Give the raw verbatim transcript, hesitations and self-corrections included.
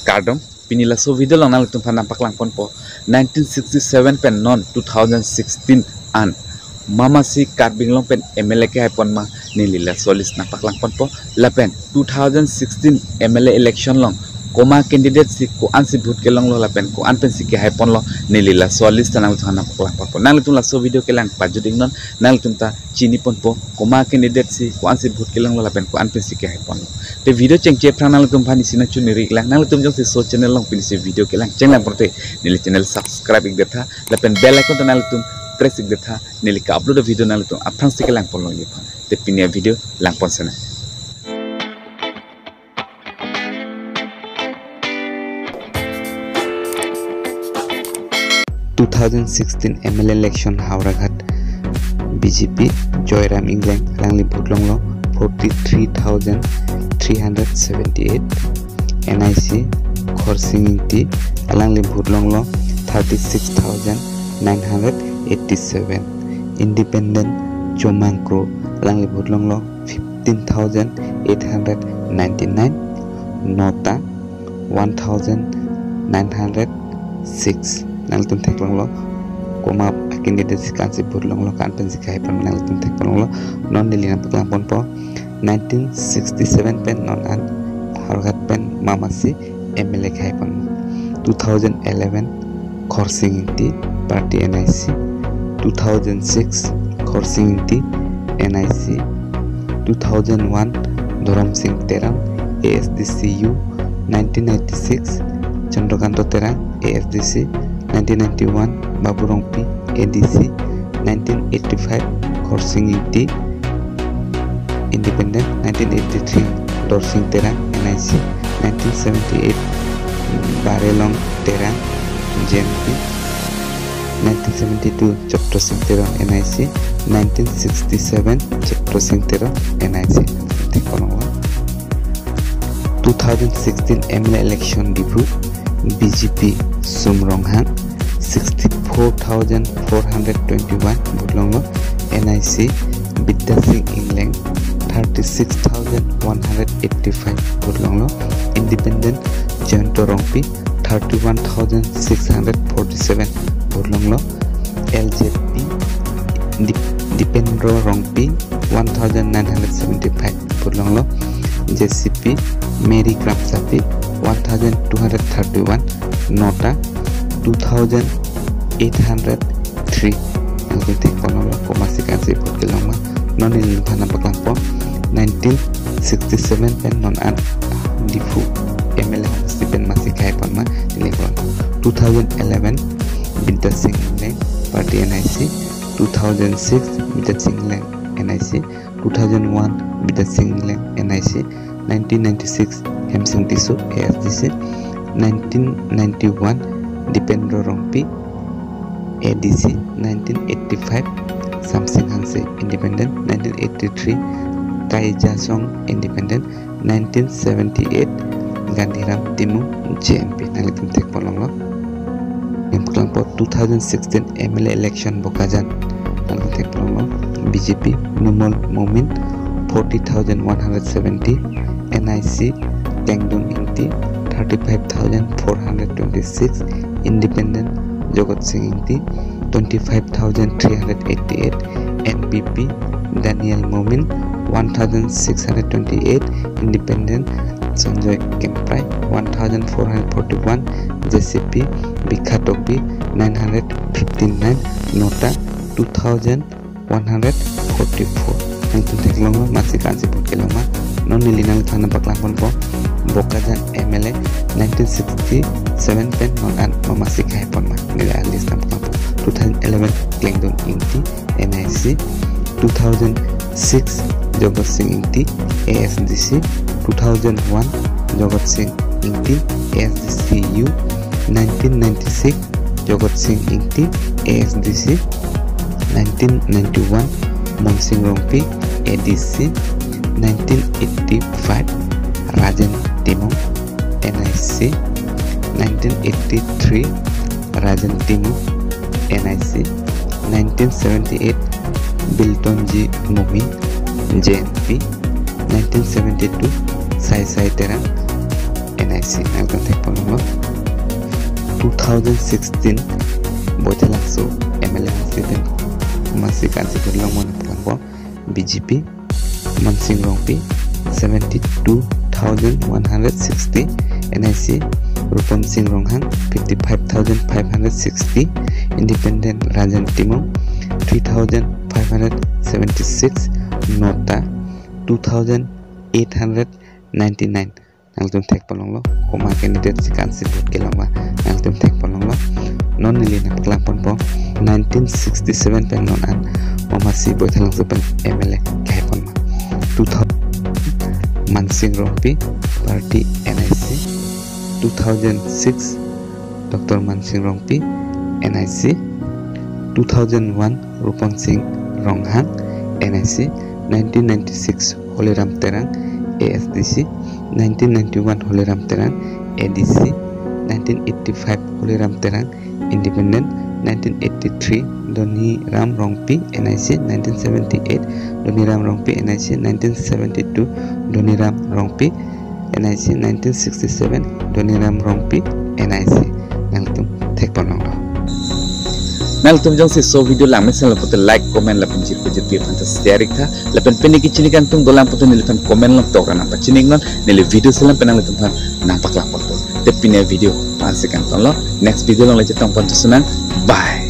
Kardom, pini laso video along nanglitum aphan nangpaklang ponpo nineteen sixty-seven pen non two thousand sixteen an mamasi Karbi Anglong pen M L A kehai pon ma, neli laso list nangpaklang ponpo. Lapen two thousand sixteen M L A election along komat candidate si ko-an si vote kelonglo lapen ko-an pensi kehai ponlo, neli laso list ta nanglitum aphan nangpaklang ponpo. Nanglitum laso video kelang pajut iknon, nanglitum ta chini ponpo komat candidate si ko-an si vote kelonglo lapen ko-an pensi kehai ponlo. Te video chengche aphrang nanglitum aphan isi nangchuniri iklang, nanglitum jongsi laso channel along pini si video kelang chenglang pulote neli channel subscribe ikdet tha lapen bell icon ta nanglitum press ikdet tha, neli ke-upload video nanglitum aphrangsi kelang ponlongji aphan. Te pini avideo lang pon sena. Two thousand sixteen M L A election Howraghat B J P Joyram Engleng alangli vote longlo forty-three thousand three hundred seventy-eight, N I C Khorsing Ingti alangli vote longlo thirty-six thousand nine hundred eighty-seven, Independent Chomang Kro alangli vote longlo fifteen thousand eight hundred ninety-nine, Nota one thousand nine hundred six. Nanglitum theklonglo komat candidate si ko-an si vote longlo, ko-an pensi kehai pon nanglitum theklonglo. Non neli nangpaklang ponpo nineteen sixty-seven pen non an Howraghat pen mamasi M L A kehai pon ma. Two thousand eleven Khorsing Ingti, party N I C. Two thousand six Khorsing Ingti, N I C. Two thousand one Dhorom Sing Terang, A S D C U. Nineteen ninety-six Chandrakanta Terang, A S D C. Nineteen ninety-one Babu Rongpi, A D C. Nineteen eighty-five Khorsing Ingti, Independent. Nineteen eighty-three Dorsing Terang, N I C. Nineteen seventy-eight Barelong Terang, J N P. Nineteen seventy-two Chatra Sing Terang, N I C. Nineteen sixty-seven Chatra Sing Terang, N I C. Theklonglo. Two thousand sixteen M L A election Diphu, B J P Sum Ronghang, sixty-four thousand four hundred twenty-one vote longlo. N I C Bidya Sing Engleng, thirty-six thousand one hundred eighty-five vote longlo. Independent Jayanta Rongpi, thirty-one thousand six hundred forty-seven vote longlo. L J P Dip-, Dipendra Rongpi, one thousand nine hundred seventy-five vote longlo. J C P Mary Kramsapi, one thousand two hundred thirty-one, Nota two thousand eight hundred three. Nanglitum theklonglo komat si ko-an si vote kelong ma. Non neli nanglitum aphan nangpaklangpo nineteen sixty-seven pen non an Diphu M L A si pen masi kehai pon ma, neli nangpaklangpo. Two thousand eleven Bidya Sing Engleng, party N I C. Two thousand six Bidya Sing Engleng, N I C. Two thousand one Bidya Sing Engleng, N I C. Nineteen ninety-six Hemsing Tisso, A S D C. Nineteen ninety-one Dipendra Rongpi, A D C. Nineteen eighty-five Samsing Hanse, Independent. Nineteen eighty-three Kaija Song, Independent. Nineteen seventy-eight Gandhiram Timung, J N P. Nanglitum thek pon longlo. Neli nangpaklangpo two thousand sixteen M L A election Bokajan. Nanglitum thek pon longlo. B J P Numal Momin, forty thousand one hundred seventy. N I C Klengdun Ingti, thirty-five thousand four hundred twenty-six. Independent Jagat Sing Ingti, twenty-five thousand three hundred eighty-eight. N P P Daniel Momin, one thousand six hundred twenty-eight. Independent Sanjoy Kemprai, one thousand four hundred forty-one. J C P Bikha Tokbi, nine hundred fifty-nine. Nota two thousand one hundred forty-four. Nanglitum thek longlo masi ko-an si vote kelong ma. Non neli nanglitum aphan nangpaklang ponpo Bokajan M L A nineteen sixty-seven pen non an masi kehai pon ma. Neli a-list nangpaklangpo. Two thousand eleven Klengdun Ingti, N I C. Two thousand six Jagat Sing Ingti, A S D C. Two thousand one Jagat Sing Ingti, A S D C U. Nineteen ninety-six Jagat Sing Ingti, A S D C. Nineteen ninety-one Monsing Rongpi, A D C. Nineteen eighty-five Rajen Timung, N I C. Nineteen eighty-three Rajen Timung, N I C. Nineteen seventy-eight Biltonji Momin, J N P. Nineteen seventy-two Sai Sai Terang, N N I C, nangtum thekponlonglo. Two thousand sixteen Baithalangso M L A hangsi pen komatsi kansi put longmon nangpaklang po. B J P, Mansing Rongpi, seventy-two thousand one hundred sixty. N I C, Rupam Singh Ronghang, fifty-five thousand five hundred sixty. Independent, Rajan Timung, three thousand five hundred seventy-six. Nota, two thousand eight hundred ninety-nine. Nangtum thekponlonglo, komat candidate si kansi vote kelong ma, nangtum thekponlonglo. Non neli nangpaklangpon po, nineteen sixty-seven pen non an komatsi Baithalangso pen M L A kehaipon ma. Two thousand, Mansing Rongpi, party N I C. Two thousand six, Doctor Mansing Rongpi, N I C. Two thousand one, Rupam Singh Ronghang, N I C. Nineteen ninety-six, Holiram Terang, A S D C. Nineteen ninety-one, Holiram Terang, A D C. Nineteen eighty-five, Holiram Terang, Independent. Nineteen eighty-three, Doniram Rongpi, N I C. Nineteen seventy-eight, Doniram Rongpi, N I C. Nineteen seventy-two, Doniram Rongpi, N I C. Nineteen sixty-seven, Doniram Rongpi, N I C. Nangtum thekponlonglo. Nangtum jongsi laso video langmesen lo pulote like, comment lapen jirpo jirpi aphan ta share iktha. Lapen pini kechini kangtung dolang pulote neliphan comment along tok ra nangpachining non, neli video selam pen nanglitumphan nangpaklangponpo. Te pini avideo la-ansi kangtonlo. Next video along le chetongpon thusunang. Bye.